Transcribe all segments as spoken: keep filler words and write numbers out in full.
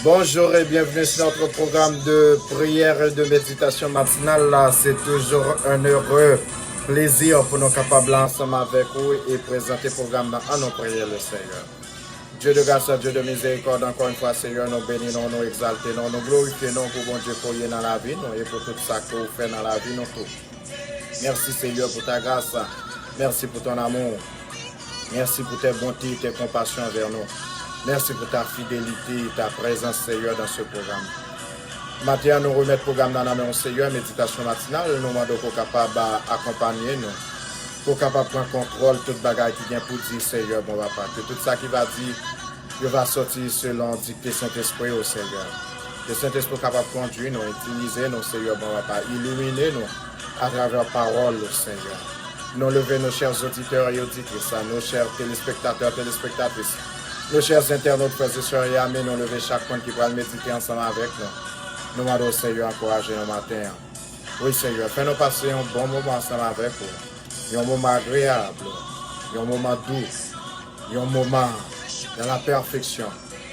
Bonjour et bienvenue sur notre programme de prière et de méditation matinale. Là, c'est toujours un heureux plaisir pour nous capables là ensemble avec vous et présenter le programme dans en nous prier le Seigneur. Dieu de grâce, Dieu de miséricorde, encore une fois, Seigneur, nous bénissons, nous exaltons, nous, nous glorifions, nous pour bon Dieu, pour y dans la vie, nous, et pour tout ça que vous faites dans la vie, nous tout. Merci Seigneur pour ta grâce. Merci pour ton amour. Merci pour tes bontés et tes compassions envers nous. Merci pour ta fidélité et ta présence, Seigneur, dans ce programme. Maten an, nou remèt pwogram nan nan men w, Seyè, meditasyon matinal, nou mande w pou w kapab a, akonpanye nou, pou w kapab pran kontwòl tout bagay ki gen pou di, Seyè, bon Papa, ke tout sa ki va di, yo va sòti selon dikte Sentespri w, Seyè. Ke Sentespri w kapab kondwi nou, itilize nou, Seyè, bon Papa, ilimine nou atravè pawòl ou, Seyè. Nou leve nos chers auditeurs et auditrices, nos chers téléspectateurs, téléspectatrices, nos chers internautes, frères et sœurs, et amis, nou leve chak moun ki pral medite ansanm avèk nou. Nou mande w, Seyè, ankouraje nou maten an. Wi, Seyè, fè nou pase yon bon moman ansanm avèk ou. Yon moman agreyab, yon moman dou, yon moman dans la perfection,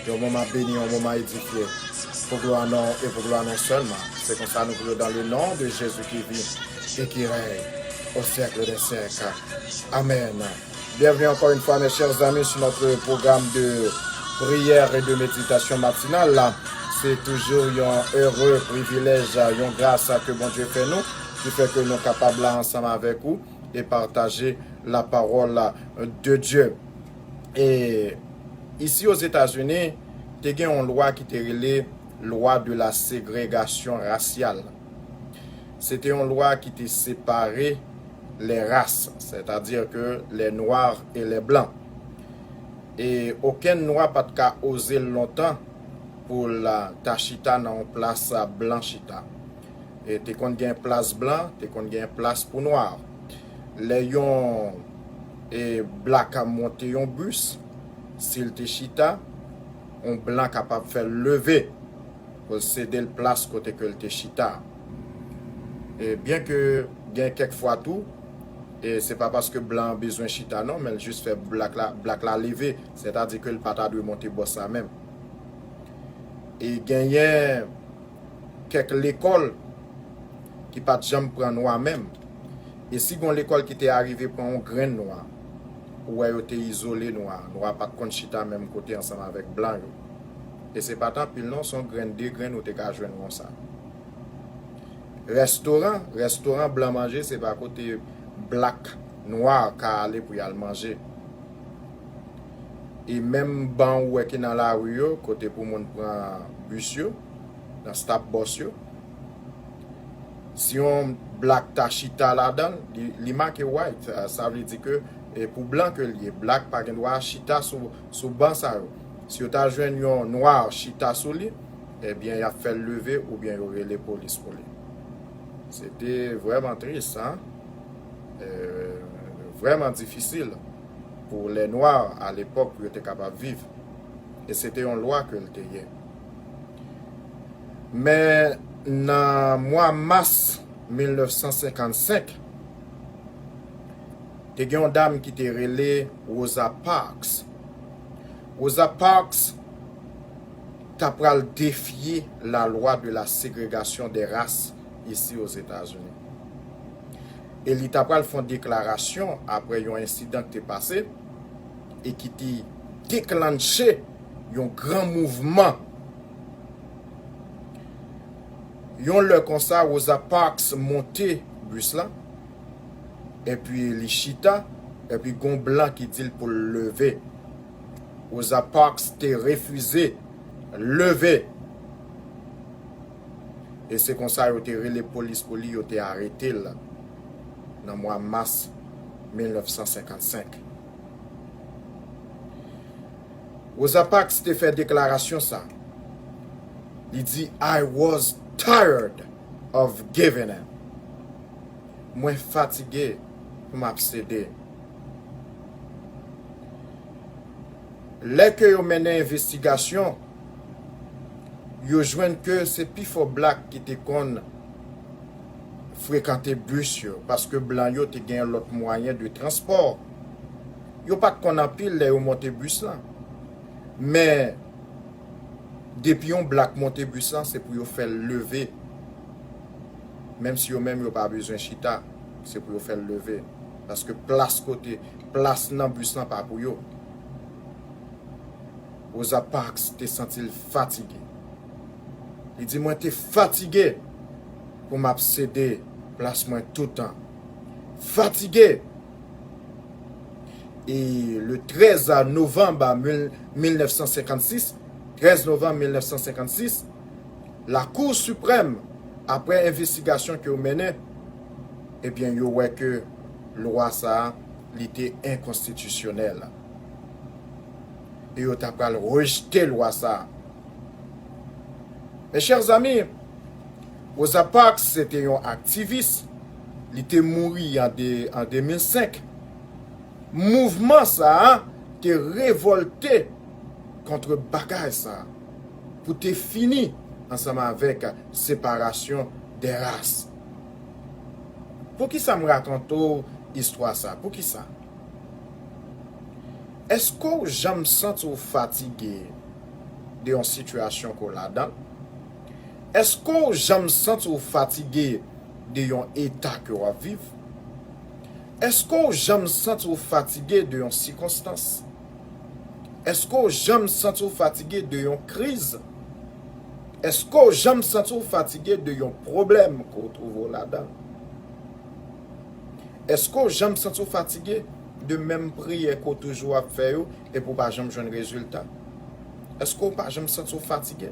yon moman beni, yon moman edifye. Pou glwa non e pou glwa non sèlman. Se konsa nou priye dans le nom de Jésus qui vit et qui règne au siècle des siècles. Amen. Bienvenue encore une fois, mes chers amis, sur notre programme de prière et de méditation matinale. C'est toujours un heureux privilège, une grâce que Bon Dieu fait nous, qui fait que nous capables là ensemble avec vous et partager la parole de Dieu. E isi Ozetazini, te gen yon lwa ki te rele lwa de la segregasyon rasyal. Se te yon lwa ki te separe les races, c'est-à-dire que les noirs et les blancs. E okenn nwa pa t ka oze lontan pou l ta chita nan yon plas blan chita. E te konn gen plas blan, te konn gen plas pou nwa. Lè yon e black monte yon bis, si l te chita, yon blan kapab fè l leve pou l sede l plas kote ke l te chita. E byen ke gen kèk fwa tou, e se pa paske blan an bezwen chita non, men l jis fè black la, black la leve, sètadi ke l pa ta dwe monte bòs la menm. E genyen kèk lekòl ki pa t janm pran nwa menm. E si gon lekòl ki te arive pran yon grenn nwa, ou wè yo te izole nwa. Nwa pa t konn chita menm kote ansanm avèk blan yo. E se pa t anpil non, se yon grenn, de grenn ou te ka jwenn konsa. Restoran, restoran blan manje, se pa kote black, nwa ka ale pou y al manje. E menm ban ou wè ki nan lari yo, kote pou moun pran bis yo, nan stop bòs yo, si yon black ta chita ladan l, li, li make white, sa, sa vle di ke e pou blan ke l ye. Black pa gen dwa chita sou, sou ban sa yo. Si yo ta jwenn yon nwa chita sou li, ebyen, y ap fè l leve oubyen yo rele polis pou li. Se te vrèman tris, hein? E, vrèman difisil pou lè nwa a lepòk pou yo te kapab viv. E se te yon lwa ke l te ye. Men nan mwa mas mil nèf san senkannsenk, te gen yon dam ki te rele Rosa Parks. Rosa Parks ta pral defye la loi de la ségrégation des races isi Ozetazini. E li ta pral fè yon deklarasyon apre yon ensidan ki te pase e ki te deklanche yon gran mouvman. Yon lè konsa, Rosa Parks monte bis la, epi li chita, epi gon blan ki di l pou l leve. Rosa Parks te refize leve. E se konsa yo te rele polis pou li, yo te arete l nan mwa mas mil nèf san senkannsenk. Rosa Parks te fè deklarasyon sa. Li di, "I was tired of giving in." Mwen fatige pou m ap sede. Lè ke yo mennen envestigasyon, yo jwenn ke se pifò blak ki te konn frekante bis yo, paske blan yo te gen lòt mwayen de transpò. Yo pa t konn anpil lè yo monte bis lan. Men, Depi yon blak monte bis lan, se pou yo fè l leve. Menm si yo menm yo pa bezwen chita, se pou yo fè l leve. Paske plas kote, plas nan bis lan pa pou yo. Rosa Parks te santi l fatige. Li di, "Mwen te fatige pou m ap sede plas mwen toutan. Fatige." E le trèz novanm mil, mil nèf san senkannsis, trèz novanm mil nèf san senkannsis, Lakou Siprèm, apre envestigasyon ke yo mennen, ebyen, yo wè ke lwa sa a, li te enkonstitisyonèl. E yo ta pral rejte lwa sa a. Mes chers amis, Rosa Parks se te yon aktivis. Li te mouri an de, an de mil senk. Mouvman sa a te revòlte kont bagay sa a pou te fini ansanm avèk separasyon de ras. Poukisa m rakonte w istwa sa? Poukisa? Èske w janm santi w fatige de yon sitiyasyon ke w ladan? Èske w janm santi w fatige de yon eta ke w ap viv? Èske w janm santi w fatige de yon sikonstans? Èske w janm santi w fatige de yon kriz? Èske w janm santi w fatige de yon pwoblèm ke w twouve w ladan? Èske w janm santi w fatige de menm priyè ke w toujou ap fè yo epi w pa janm jwenn rezilta? Èske w pa janm santi w fatige?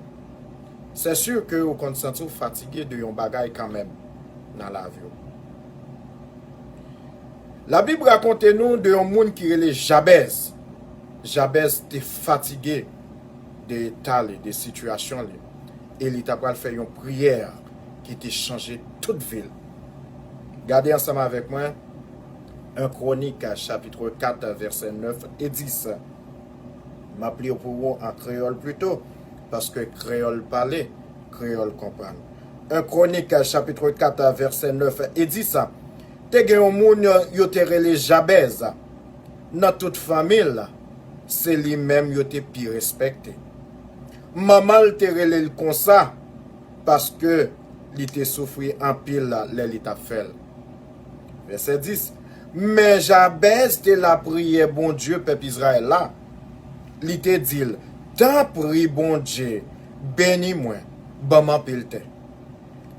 Se si ke w konn santi w fatige de yon bagay kanmenm nan lavi w. Labib rakonte nou de yon moun ki rele Jabèz. Jabèz te fatige de eta li, de sitiyasyon li, e li ta pral fè yon priyè ki te chanje tout vi l. Gade ansanm avèk mwen, en Kronik, chapit kat, vèsè nèf e dis. M ap li pou ou an kreyòl pito, paske kreyòl pale, kreyòl konprann. En Kronik, chapit kat, vèsè nèf e dis. Te gen yon moun yo te rele Jabèz. Nan tout fanmi l, se li menm yo te pi respekte. Manman l te rele l konsa, paske li te soufri anpil lè li t ap fè l. Vèsè dis. Men Jabèz te lapriyè Bondye pèp Izrayèl la. Li te di l, "Tanpri, Bondye, beni mwen, ban m anpil tè.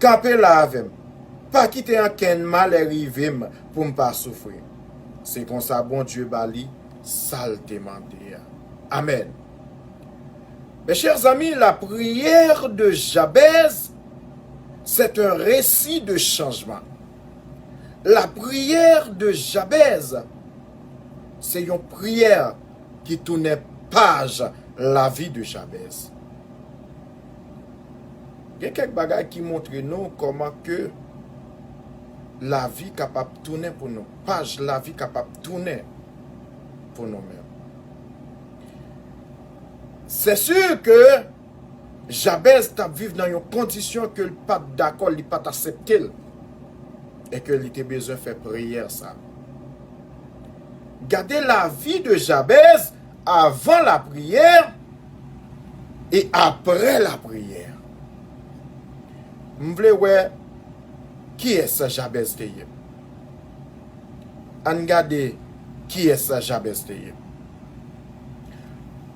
Kanpe la avè m. Pa kite ankenn malè rive m pou m pa soufri." Se konsa Bondye ba li sa l te mande a. Amèn. Mes chers amis, la prière de Jabez, c'est un récit de changement. La prière de Jabez, se yon priyè ki tounen paj lavi de Jabez. Gen kèk bagay ki montre nou kòman ke lavi kapab tounen pou nou, paj lavi kapab tounen pou nou menm. Se si ke Jabez t ap viv nan yon kondisyon ke l pa t dakò, li pa t aksepte l, e ke li te bezwen fè priyè sa. Gade lavi de Jabez avan lapriyè e apre lapriyè. M vle wè kiyès Jabez te ye. Ann gade kiyès Jabez te ye.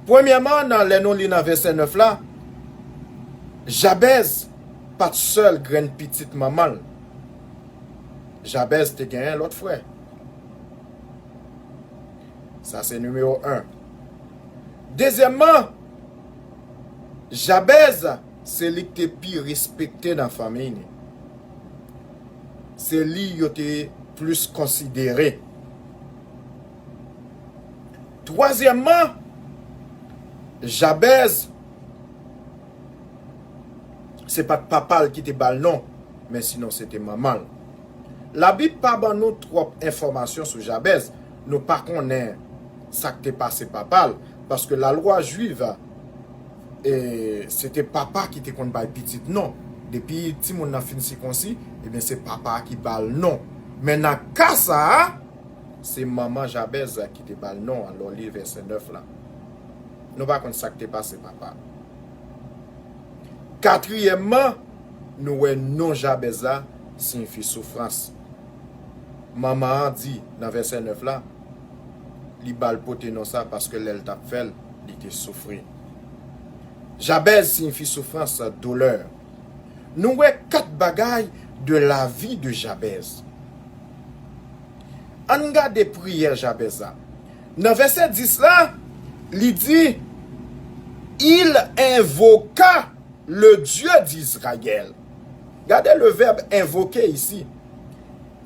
Premyèman, nan, lè nou li nan vèsè nèf la, Jabez pa t sèl grenn pitit manman l. Jabez te genyen lòt frè. Sa se nimewo en. Dezyèmman, Jabez se li ki te pi respekte nan fanmi li. Se li yo te plis konsidere. Twazyèmman, Jabez se pa t papa l ki te ba l non, men sinon se te manman l. Labib pa ban nou twòp enfòmasyon sou Jabez, nou pa konnen sa k te pase papa l, paske lalwa jwiv, e, se te papa ki te konn bay pitit non. Depi timoun nan fin sikonsi, ebyen se papa a ki ba l non. Men nan ka sa a, se manman Jabez ki te ba l non an, lè w li vèsè nèf la. Nou pa konn sa k te pase papa. Katriyèmman, nou wè non Jabèz la siyifi soufrans. Manman an di nan vèsè nèf la, li ba l pote non sa paske lè l t ap fè l, li te soufri. Jabèz siyifi soufrans, doulè. Nou wè kat bagay de lavi de Jabèz. Ann gade priyè Jabèz la. Nan vèsè dis la, li di, il invoqua le Dieu d'Israël. Gade le vèb envoke isi.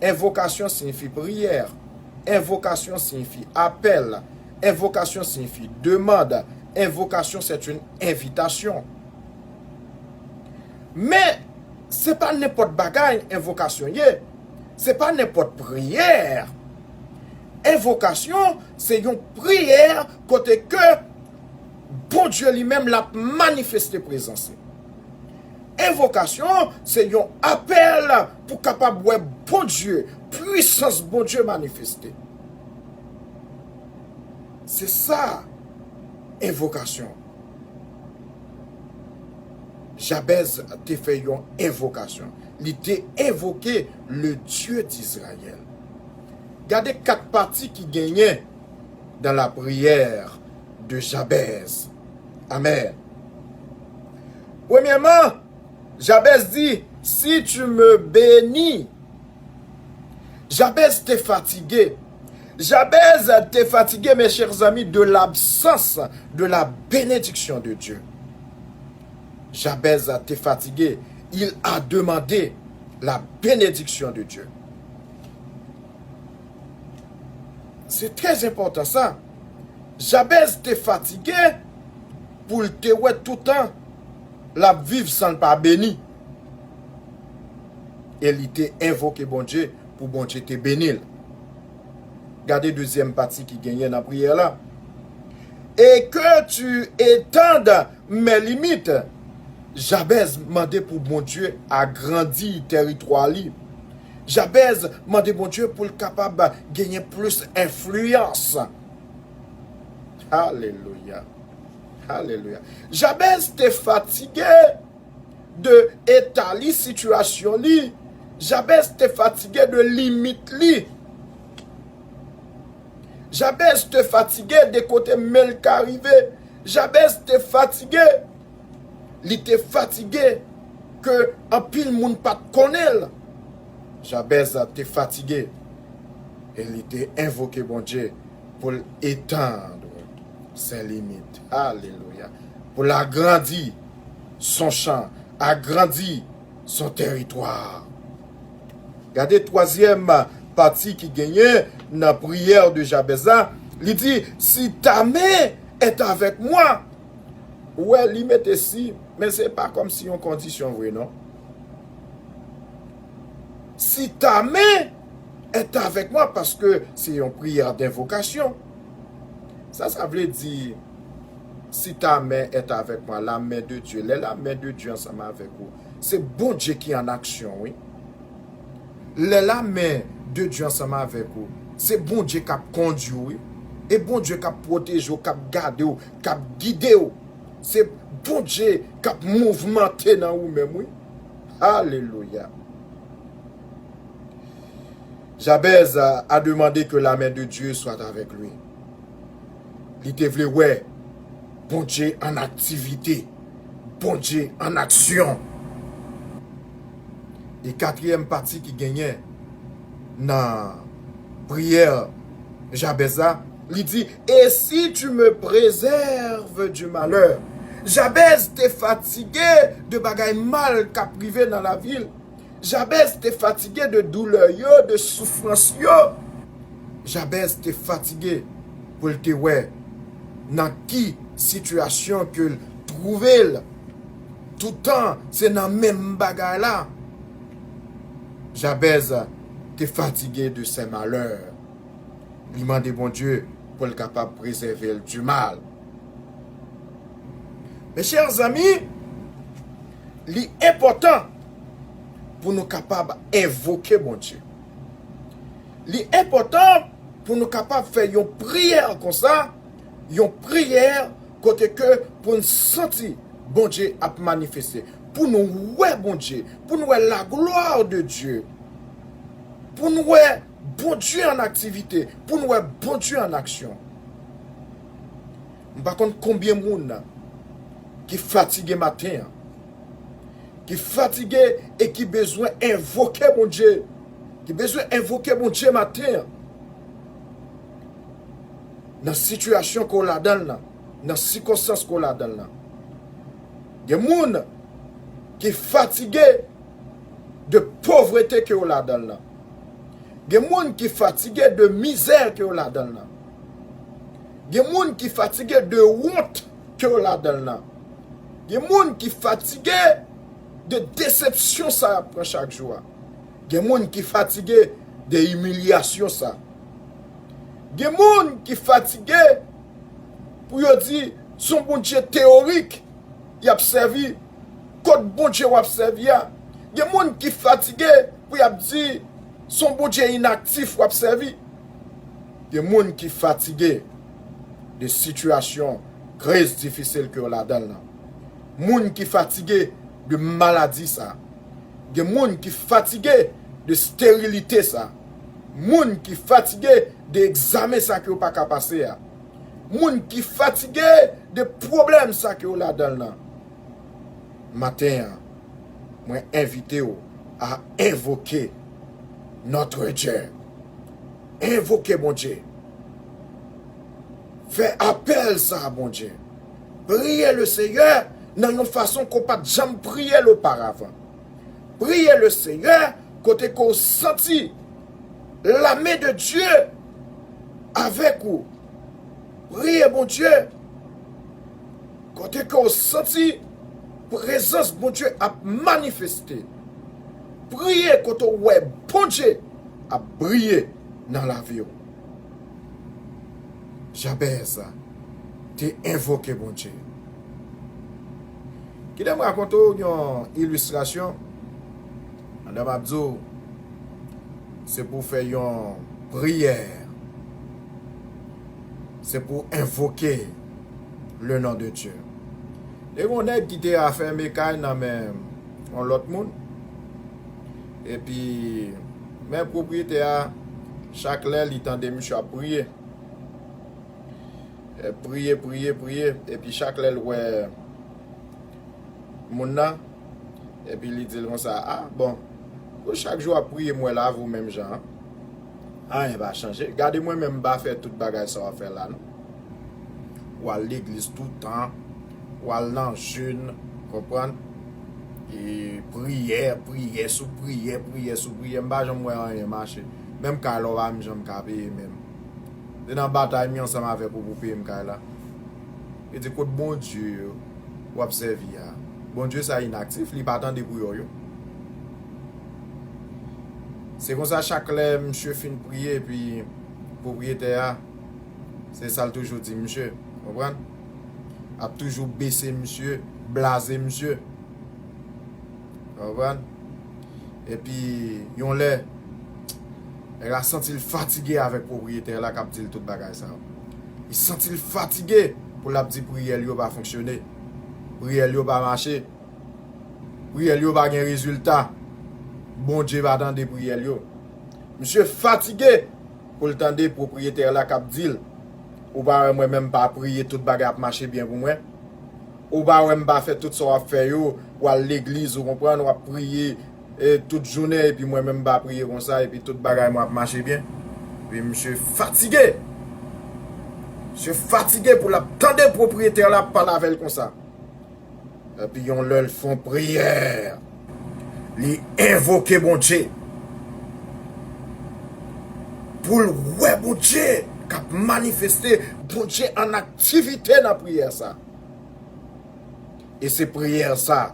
Envokasyon siyifi priyè. Envokasyon siyifi apèl. Envokasyon siyifi demann. Envokasyon, c'est une invitation. Men, se pa nenpòt bagay envokasyon ye. Se pa nenpòt priyè. Envokasyon, se yon priyè kote ke Bondye li menm l ap manifeste prezans li. Envokasyon, se yon apèl pou kapab wè Bondye, pwisans Bondye manifeste. Se sa, envokasyon. Jabèz te fè yon envokasyon. Li te envoke le Dieu d'Israël. Gade kat pati ki genyen dans la prière de Jabez. Amèn. Premyèman, Jabez di, si tu me bénis. Jabez te fatige. Jabez te fatige, mes chers amis, de l'absence de la bénédiction de Dieu. Jabez te fatige. Il a demandé la bénédiction de Dieu. Se trè enpòtan sa. Jabez te fatige pou l te wè toutan l ap viv san l pa beni. E li te envoke Bondye pou Bondye te beni l. Gade dezyèm pati ki genyen nan priyè la. Et que tu étendes mes limites. Jabez mande pou Bondye agrandi tèritwa li. Jabez mande Bondye pou l kapab genyen plis enfliyans. Alelouya. Alelouya. Jabez te fatige de eta li, sitiyasyon li. Jabez te fatige de limit li. Jabez te fatige de kote men l ka rive. Jabez te fatige. Li te fatige ke anpil moun pa t konnen l. Jabez te fatige. E li te envoke Bondye pou l etand ses limites. Alelouya. Pou l agrandi son chan, agrandi son tèritwa. Gade twazyèm pati ki genyen nan priyè de Jabez la. Li di, si ta main est avec moi. Ou wè, li mete si, men se pa kòmsi yon kondisyon vre, non. Si ta main est avec moi, paske se yon priyè denvokasyon. Sa, sa vle di, si ta main est avec moi, la main de Dieu. Lè la main de Dieu ansanm avèk ou, se Bondye ki an aksyon, wi. Lè la main de Dieu ansanm avèk ou, se Bondye k ap kondui w, wi. E Bondye k ap pwoteje w, k ap gade w, k ap gide w. Se Bondye k ap mouvmante nan ou menm, wi. Alelouya. Jabez a, a demandé que la main de Dieu soit avec lui. Li te vle wè Bondye an aktivite, Bondye an aksyon. E katriyèm pati ki genyen nan priyè Jabez la, li di, et si tu me préserves du malheur. Jabez te fatige de bagay mal k ap rive nan lavi l. Jabez te fatige de doulè yo, de soufrans yo. Jabez te fatige pou l te wè nan ki sitiyasyon ke l twouve l. Toutan, se nan menm bagay la. Jabez te fatige de ses malheurs. Li mande Bondye pou l kapab prezève l du mal. Mes chers amis, li enpòtan pou nou kapab envoke Bondye. Li enpòtan pou nou kapab fè yon priyè konsa, yon priyè kote ke pou n santi Bondye ap manifeste. pou nou wè Bondye, pou nou wè la gloire de Dieu, pou nou wè Bondye an aktivite, pou nou wè Bondye an aksyon. M pa konn konbyen moun ki fatige maten an, ki fatige e ki bezwen envoke Bondye, ki bezwen envoke Bondye maten an, nan sitiyasyon ke w ladan l nan, nan sikonstans ke w ladan l nan. Gen moun ki fatige de povrete ke w ladan l nan. Gen moun ki fatige de mizè ke w ladan l nan. Gen moun ki fatige de wont ke w ladan l nan. Gen moun ki fatige de desepsyon sa y ap pran chak jou a. Gen moun ki fatige de imilyasyon sa. Gen moun ki fatige pou yo di se yon Bondye teyorik y ap sèvi, kot Bondye w ap sèvi a. Gen moun ki fatige pou y ap di se yon Bondye inaktif w ap sèvi. Gen moun ki fatige de sitiyasyon, kriz difisil ke yo ladan l nan. Moun ki fatige de maladi sa. Gen moun ki fatige de sterilite sa. Moun ki fatige de egzamen sa ke yo pa ka pase a. Moun ki fatige de pwoblèm sa ke yo ladan l nan. Maten an, mwen envite w a envoke Notre Dieu. Envoke Bondye. Fè apèl sa a Bondye. Priye le Seyè nan yon fason ke w pa t janm priye l oparavan. Priye le Seyè kote ke w santi lame de Dye avèk ou. Priye Bondye kote ke w santi prezans Bondye ap manifeste. Priye kote w wè Bondye ap briye nan lavi w. Jabèz te envoke Bondye. Kite m rakonte w yon ilistrasyon. Pandan m ap di w, se pou w fè yon priyè. Se pou w envoke le nom de Dieu. Te gen yon nèg ki te afème kay nan men yon lòt moun. Epi, men pwopriyetè a, chak lè li tande misye ap priye. E, priye, priye, priye. Epi chak lè l wè moun nan, epi li di l konsa, "A, bon, ou chak jou ap priye, m wè lavi w menm jan an. Anyen pa chanje. Gade mwen menm, m pa fè tout bagay sa w ap fè la, non. W al legliz toutan, w al nan jèn, konprann? E priyè, priyè sou priyè, priyè sou priyè, m pa janm wè anyen mache. Menm kay la, w pa menm janm ka peye menm. Se nan batay m ye ansanm avèk ou pou peye m kay la." Li di, "Kot Bondye w ap sèvi a? Bondye sa inaktif, li pa tande priyè w yo." Se konsa, chak lè misye fin priye, epi pwopriyetè a, se sa l toujou di misye, konprann? Ap toujou bese misye, blaze misye. Konprann? Epi, yon lè, nèg la santi l fatige avèk pwopriyetè la k ap di l tout bagay sa yo. Li santi l fatige pou l ap di priyè l yo pa fonksyone. Priyè l yo pa mache. Priyè l yo pa gen rezilta. Bondye pa tande priyè l yo. Misye fatige pou l tande pwopriyetè la k ap di l, "Ou pa wè mwen menm pa priye, tout bagay ap mache byen pou mwen? Ou pa wè m pa fè tout sa w ap fè yo, w al legliz, ou konprann, w ap priye, e, tout jounen, epi mwen menm m pa priye konsa, epi tout bagay mwen ap mache byen?" Epi misye fatige. Misye fatige pou l ap tande pwopriyetè la ap pale avè l konsa. Epi yon lè l fè yon priyè, li envoke Bondye pou l wè Bondye k ap manifeste, Bondye an aktivite nan priyè sa. E se priyè sa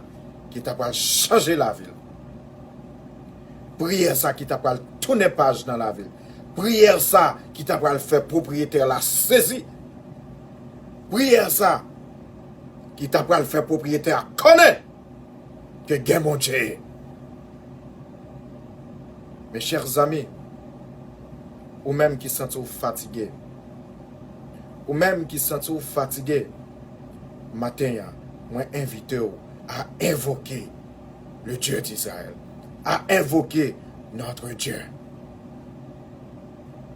ki ta pral chanje lavi l. Priyè sa ki ta pral tounen paj nan lavi l. Priyè sa ki ta pral fè pwopriyetè la sezi. Priyè sa ki ta pral fè pwopriyetè a konnen ke gen Bondye. Mes chers amis, ou menm ki santi w fatige, ou menm ki santi w fatige, maten an, mwen envite w à invoquer le Dieu d'Israël, à invoquer notre Dieu.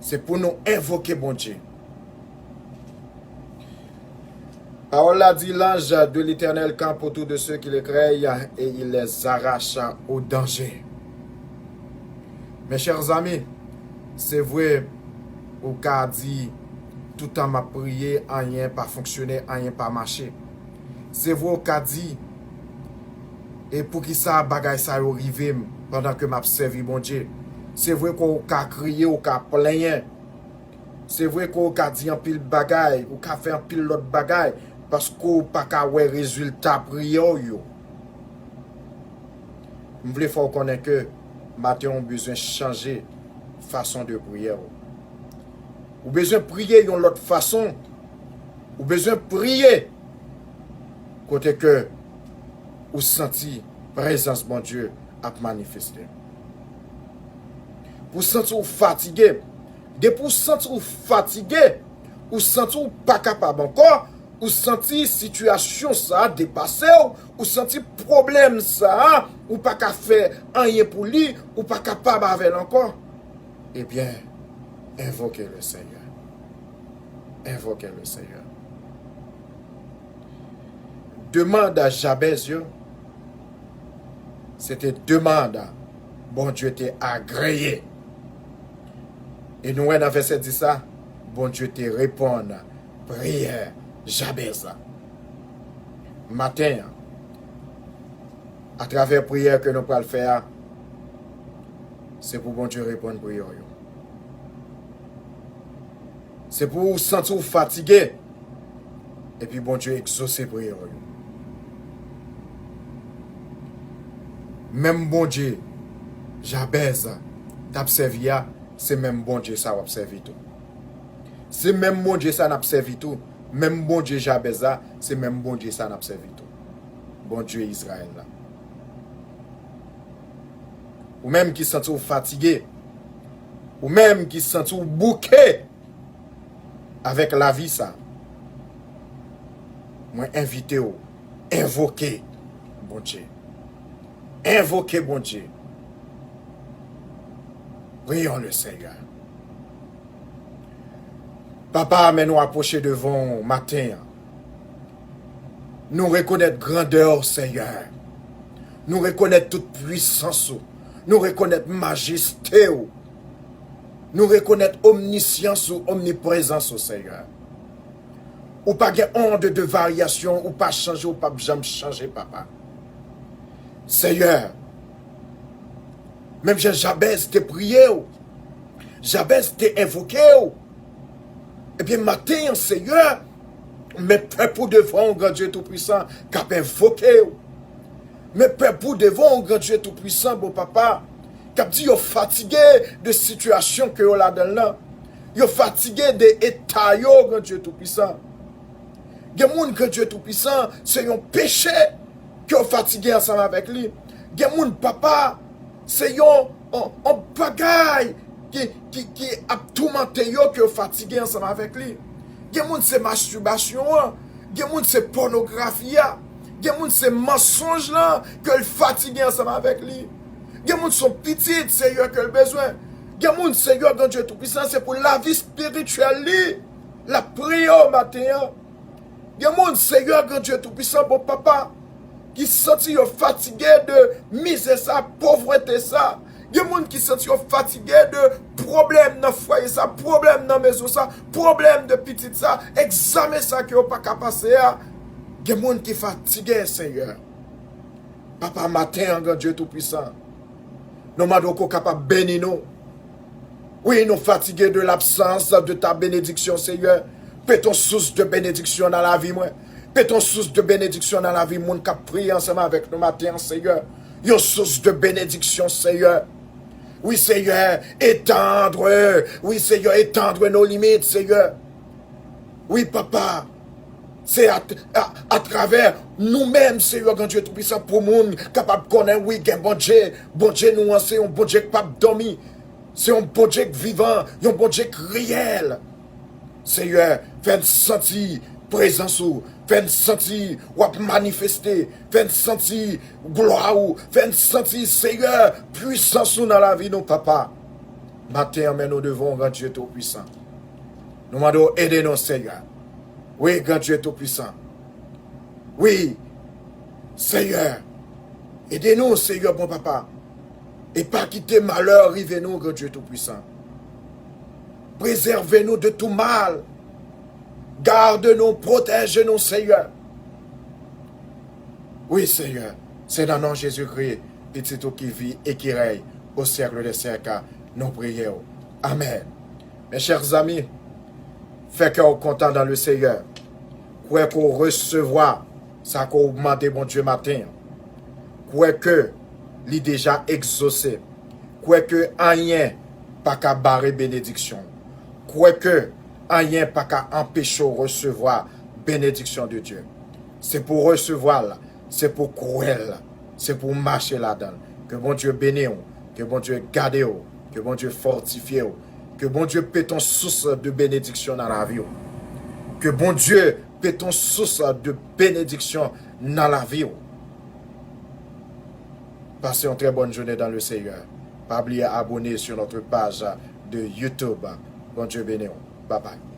Se pou nou envoke Bondye. Pawòl la di, l'ange de l'Éternel campe autour de ceux qui le craignent et il les arrache au danger. Mes chers amis, se vre, ou ka di, toutan m ap priye, anyen pa fonksyone, anyen pa mache. Se vre, ou ka di, e poukisa bagay sa yo rive m pandan ke m ap sèvi Bondye? Se vre ke ou ka kriye, ou ka plenyen. Se vre ke ou ka di anpil bagay, ou ka fè anpil lòt bagay, paske ou pa ka wè rezilta priyè w yo. M vle fè w konnen ke maten an ou bezwen chanje fason de priyè w. Ou bezwen priye yon lòt fason. Ou bezwen priye kote ke ou santi prezans Bondye ap manifeste. Pou santi w fatige, depi w santi w fatige, ou santi w pa kapab ankò, ou santi sitiyasyon sa a depase w, ou santi pwoblèm sa a, ou pa ka fè anyen pou li, ou pa kapab avè l ankò, ebyen, envoke le Seigneur. Envoke le Seigneur. Demann a Jabèz yo, se te demann Bondye te agreye. E nou wè nan vèsè dis la, Bondye te reponn priyè Jabèz la. Maten an, atravè priyè ke nou pral fè a, se pou Bondye reponn priyè w yo. Se pou ou santi w fatige, epi Bondye egzose priyè w yo. Menm Bondye Jabèz t ap sèvi a, se menm Bondye sa w ap sèvi tou. Se menm Bondye sa n ap sèvi tou. Menm Bondye Jabèz la, se menm Bondye sa n ap sèvi tou. Bondye Izrayèl la. Ou menm ki santi w fatige, ou menm ki santi w bouke avèk lavi sa, mwen envite w envoke Bondye. Envoke Bondye. Prions le Seigneur. Papa, men nou apwoche devan w maten an. Nou rekonèt grandè w, Senyè. Nou rekonèt tout pwisans ou. Nou rekonèt majeste w. Nou rekonèt omnisyans ou, omniprezans ou, Senyè. Ou pa gen onde de varyasyon, ou pa chanje, ou p ap janm chanje, Papa. Senyè, menm jan Jabèz te priye w, Jabèz te envoke w, ebyen, maten an, Senyè, men pèp ou devan w, Gran Dye Toupwisan, k ap envoke w. Men pèp ou devan w, Gran Dye Toupwisan, bon Papa, k ap di yo fatige de sitiyasyon ke yo ladan l lan. Yo fatige de eta yo, Gran Dye Toupwisan. Gen moun, Gran Dye Toupwisan, se yon peche ke yo fatige ansanm avèk li. Gen moun, Papa, se yon, yon, yon bagay ki, ki, ki ap toumante yo ke yo fatige ansanm avèk li. Gen moun, se mastibasyon an. Gen moun, se pònografi a. Gen moun, se mansonj lan ke l fatige ansanm avèk li. Gen moun, se yon pitit, Senyè, ke l bezwen. Gen moun, Senyè, Gran Dye Toupwisan, se pou lavi espirityèl li l ap priye w maten an. Gen moun, Senyè, Gran Dye Toupwisan, bon Papa, ki santi yo fatige de mizè sa, povrete sa. Gen moun ki santi yo fatige de pwoblèm nan fwaye sa, pwoblèm nan mezon sa, pwoblèm de pitit sa, egzamen sa ke yo pa ka pase a. Gen moun ki fatige, Senyè. Papa, maten an, Gran Dye Toupwisan, nou mande w ke w kapab beni nou. Wi, nou fatige de l'absence de ta bénédiction, Senyè. Pete yon sous de benediksyon nan lavi mwen. Pete yon sous de benediksyon nan lavi moun k ap priye ansanm avèk nou maten an, Senyè. Yon sous de benediksyon, Senyè. Wi, Senyè, étendre. Wi, Senyè, étendre nos limites, Senyè. Wi, Papa, se at-, a, atravè nou menm, Senyè Gran Dye Toupwisan, pou moun kapab konnen, wi, gen Bondye. Bondye nou an, se yon Bondye k p ap dòmi. Se yon Bondye k vivan, yon Bondye k reyèl. Senyè, fè n santi prezans ou, Fè n santi w ap manifeste. Fè n santi glwa ou. Fè n santi, Seyè, pwisans ou nan lavi nou, papa. Maten an, men nou devan w, Gran Dye Toupwisan. Nou mande w ede nou, Seyè. Wi, Gran Dye Toupwisan. Wi, Seyè. Ede nou, Seyè, bon papa. E pa kite malè rive nou, Gran Dye Toupwisan. Prezève nou de tou mal. Gade nou, pwotèje nou, Seyè. Wi, Seyè, se nan non Jezikri, Pitit ou ki viv e ki rèy o syèk dè syèk, nou priye w. Amèn. Mes chers amis, fè kè w kontan dans le Seigneur. Kwè ke w resevwa sa ke w mande Bondye maten an. Kwè ke li deja egzose. Kwè ke anyen pa ka bare benediksyon. Kwè ke anyen pa ka anpeche w resevwa benediksyon de Dye. Se pou w resevwa l, se pou w kwè l, se pou w mache ladan l. Ke Bondye beni w, ke Bondye gade w, ke Bondye fòtifye w, ke Bondye pete yon sous de benediksyon nan lavi w. Ke Bondye pete yon sous de benediksyon nan lavi w. Passez une très bonne journée dans le Seigneur. Pas oublier abonner sur notre page de YouTube. Bondye beni w. Bye bye.